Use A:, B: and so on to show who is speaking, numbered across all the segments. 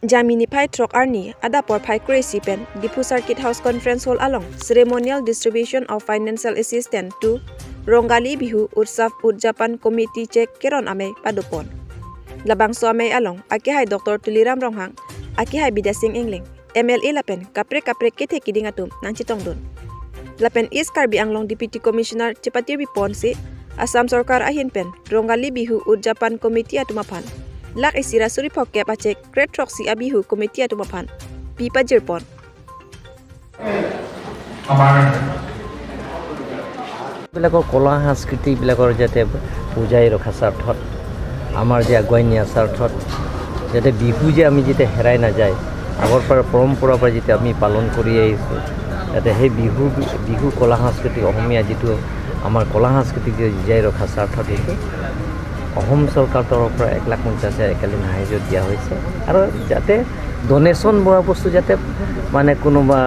A: Jamini phai throk arni adapor phai kresi pen Diphu Circuit House Conference Hall along ceremonial distribution of financial assistance to Rongali Bihu Utsav Udjapan Committee cheque keron amei padupon. Labangso amei along ake hai Dr. Tuliram Ronghang, ake hai Bidya Singh Engleng, MLA lapen kapre kapre kethe kiding atum nangchi tongdun. Lapen East Karbi Anglong Deputy Commissioner Chepatir Bipon si Assam Sarkar ahin pen Rongali Bihu Udjapan Committee atumaphan. Lak isira suri phok achek kret si abihu committee atumaphan. Pipa jirpon.
B: আমাৰ
C: বিলাকৰ কলা সংস্কৃতিবিলাকৰ যাতে বজাই ৰখা স্বাৰ্থত, আমাৰ যে আগুৱাই নিয়া স্বাৰ্থত, যাতে বিহু যে আমি যেতিয়া হেৰাই নাযায়, আগৰ পৰা পৰম্পৰাৰ পৰা যেতিয়া আমি পালন কৰি আহিছোঁ, যাতে সেই বিহু বিহু কলা সংস্কৃতি, অসমীয়া যিটো আমাৰ কলা সংস্কৃতিক যে জীয়াই ৰখা স্বাৰ্থত সেইটো অসম চৰকাৰৰ তৰফৰ পৰা 1,50,000 একালীন সাহাৰ্য দিয়া হৈছে। আৰু যাতে ডনেশ্যন বোলা বস্তু যাতে মানে কোনোবা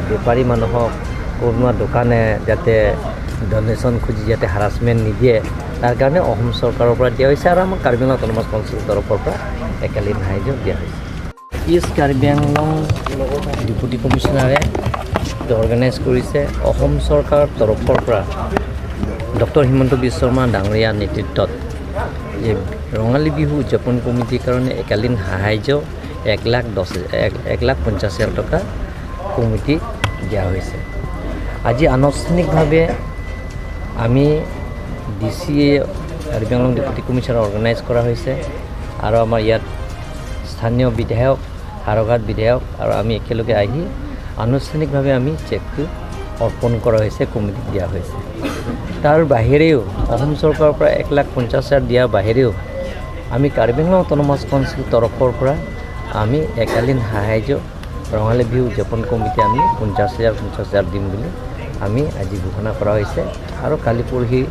C: বেপাৰী মানুহক, কোনোবা দোকানে যাতে ডনেশ্যন খুজি যাতে হাৰাচমেণ্ট নিদিয়ে, তাৰ কাৰণে অসম চৰকাৰৰ পৰা দিয়া হৈছে আৰু আমাৰ কাৰ্বি আংলং অট'নমাছ কাউন্সিলৰ তৰফৰ পৰা একালীন সাহাৰ্য দিয়া হৈছে। ইষ্ট কাৰ্বি আংলং ডেপুটি কমিশ্যনাৰে অৰ্গেনাইজ কৰিছে। অসম চৰকাৰৰ তৰফৰ পৰা ডক্টৰ হিমন্ত বিশ্ব শৰ্মা ডাঙৰীয়াৰ নেতৃত্বত যে ৰঙালী বিহু উদযাপন কমিটিৰ কাৰণে একালীন সাহাৰ্য 1 লাখ 10, 1,50,000 টকা কমিটিক দিয়া হৈছে। আজি আনুষ্ঠানিকভাৱে আমি DCA, Karbi Anglong deputy commissioner organise কৰা হৈছে আৰু আমাৰ ইয়াত স্থানীয় বিধায়ক, হাওৰাঘাট বিধায়ক আৰু আমি একেলগে আহি আনুষ্ঠানিকভাৱে আমি চেকটো অৰ্পণ কৰা হৈছে, কমিটিক দিয়া হৈছে। তাৰ বাহিৰেও অসম চৰকাৰৰ পৰা 1,50,000 দিয়াৰ বাহিৰেও আমি কাৰ্বি আংলং অট'নমাছ কাউন্সিল তৰফৰ পৰা আমি একালীন সাহাৰ্য ৰঙালী বিহু উদযাপন কমিটি আমি 50,000 50,000 দিম বুলি আমি আজি ঘোষণা কৰা হৈছে আৰু কালি পৰহি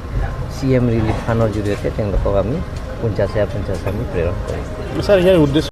C: চি এম ৰিলিফ ফাণ্ডৰ জৰিয়তে তেওঁলোকক আমি 50,000 50,000 আমি প্ৰেৰণ কৰিম।
D: ছাৰ, ইয়াৰ উদ্দেশ্য